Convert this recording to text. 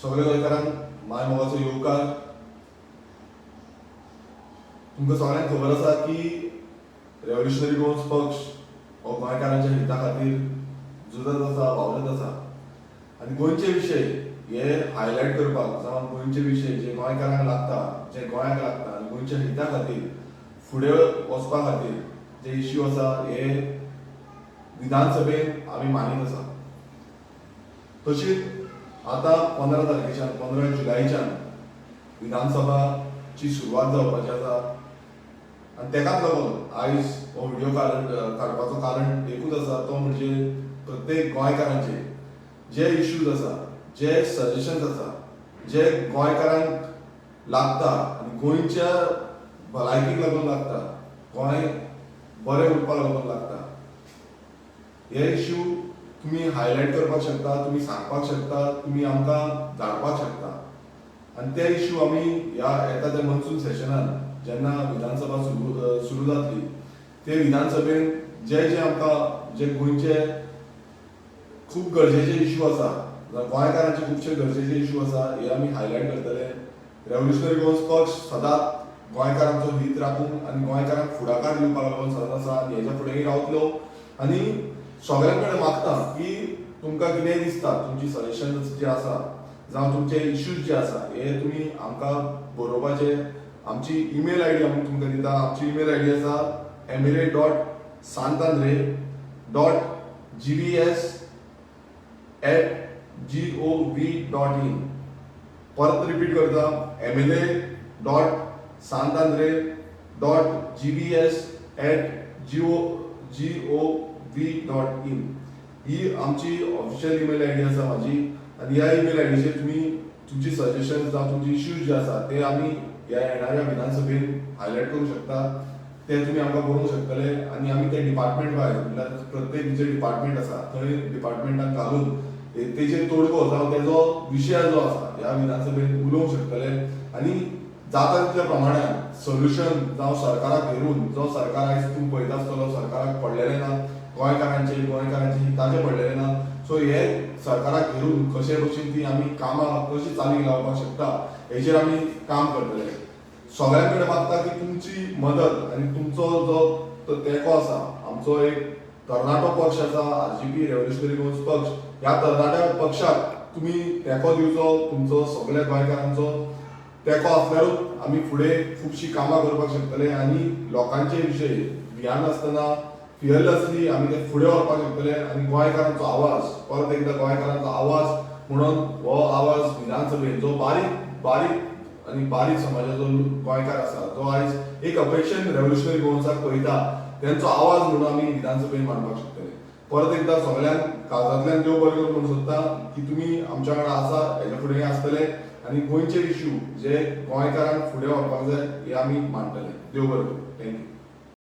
सगळे गोंयकारांक माय मोगाचो येवकार. तुमकां सगळ्यांक खबर आसा की रेव्होल्युशनरी गोवन्स पक्ष हो गोंयकारांच्या हिता खातीर झुजत आसा, वावरत आसा आनी गोंयचे विशय हे हायलायट करपाक जावं गोंयचे विशय जे गोंयकारांक लागता, जे गोंयाक लागता आनी गोंयच्या हिता खातीर फुडें वचपा खातीर जे इश्यू आसा हे विधानसभेन आमी मांडीत आसा. तशीच आतां 15 तारखेच्यान, 15 जुलयच्यान विधानसभाची सुरवात जावपाची आसा आनी तेकाच लागून आयज हो व्हिडिओ काडपाचो कारण एकूच आसा, तो म्हणजे प्रत्येक गोंयकारांचे जे इश्यूज आसा, जे सजेशन्स आसा, जे गोंयकारांक लागता आनी गोंयच्या भलायकीक लागून लागता, गोंय बरें उरपाक लागून लागता, हे इश्यू तुमी हायलायट करपाक शकता, तुमी सांगपाक शकता, तुमी आमकां धाडपाक शकता आनी ते इश्यू आमी ह्या येता त्या मनसून सेशनान जेन्ना विधानसभा सुरू जातली ते विधानसभेन जे जे आमकां जे गोंयचे खूब गरजेचे इश्यू आसा, गोंयकारांचे खुबशे गरजेचे इश्यू आसा, हे आमी हायलायट करतले. रेव्होल्युशनरी गोवन्स पक्ष सदांच गोंयकारांचो हित राखूंक आनी गोंयकारांक फुडाकार दिवपाक लागून सदांच आसा आनी हेच्या फुडेंय रावतलो. आनी सगळ्यां कडेन मागता की तुमकां कितेंय दिसता, तुमची सजेशन्स जे आसा जावं तुमचे इश्यूज जे आसा हे तुमी आमकां बरोवपाचे. आमची ईमेल I D आमी तुमकां दिता. आमची ईमेल I D आसा mla.santandre.gvs@gov.in. परत रिपीट करता, mla.santandre.gvs@gov.in. ही आमची ऑफिशियल ईमेल I D आसा म्हाजी आनी ह्या ईमेल I डीचेर तुमी तुमची सजेशन्स जावं तुमचे इश्यूज जे आसा ते आमी ह्या येणाऱ्या विधानसभेन हायलायट करूंक शकता. ते तुमी आमकां बरोवंक शकतले आनी आमी ते डिपार्टमेंट वायज, म्हणल्यार प्रत्येक जे डिपार्टमेंट आसा थंय डिपार्टमेंटाक घालून तेजेर तोडगो जावं तेजो विशय जो आसा ह्या विधानसभेन उलोवंक शकतले आनी जाता तितल्या प्रमाणान सोल्युशन जावं सरकाराक घेरून, जो सरकार आयज तूं पळयता आसतलो, सरकाराक पडलेलें ना गोंयकारांचे, गोंयकारांचे हिताचें पडलेलें ना. सो हे सरकाराक घेरून कशे भशेन ती आमी कामां कशी चालीक लावपाक शकता हेजेर आमी काम करतले. सगळ्यां कडेन मागता की तुमची मदत आनी तुमचो जो तेंको आसा, आमचो एक तरणाटो पक्ष आसा आरजीपी, रेव्होल्युशनरी गोवन्स पक्ष, ह्या तरणाट्या पक्षाक तुमी तेंको दिवचो. तुमचो सगळ्या गोंयकारांचो तेंको आसल्यारूच आमी फुडें खुबशीं कामां करपाक शकतले आनी लोकांचे विशय भियानासतना, फियरलेसली आमी ते फुडें व्हरपाक शकतले आनी गोंयकारांचो आवाज, परत एकदां गोंयकारांचो आवाज म्हणून हो आवाज विधानसभेन जो बारीक बारीक आनी बारीक समाजाचो गोंयकार आसा, जो आयज एक अपेक्षेन रेव्होल्युशनरी गोवन्साक पळयता, तेंचो आवाज म्हणून आमी विधानसभेन मांडपाक शकतले. परत एकदां सगळ्यांक काळजांतल्यान देव बरें करूं म्हणूंक सोदता की तुमी आमच्या वांगडा आसा, हेच्या फुडें आसतले आनी गोंयचे इश्यू जे गोंयकारांक फुडें व्हरपाक जाय हे आमी मांडटले. देव बरें करूं. Thank you.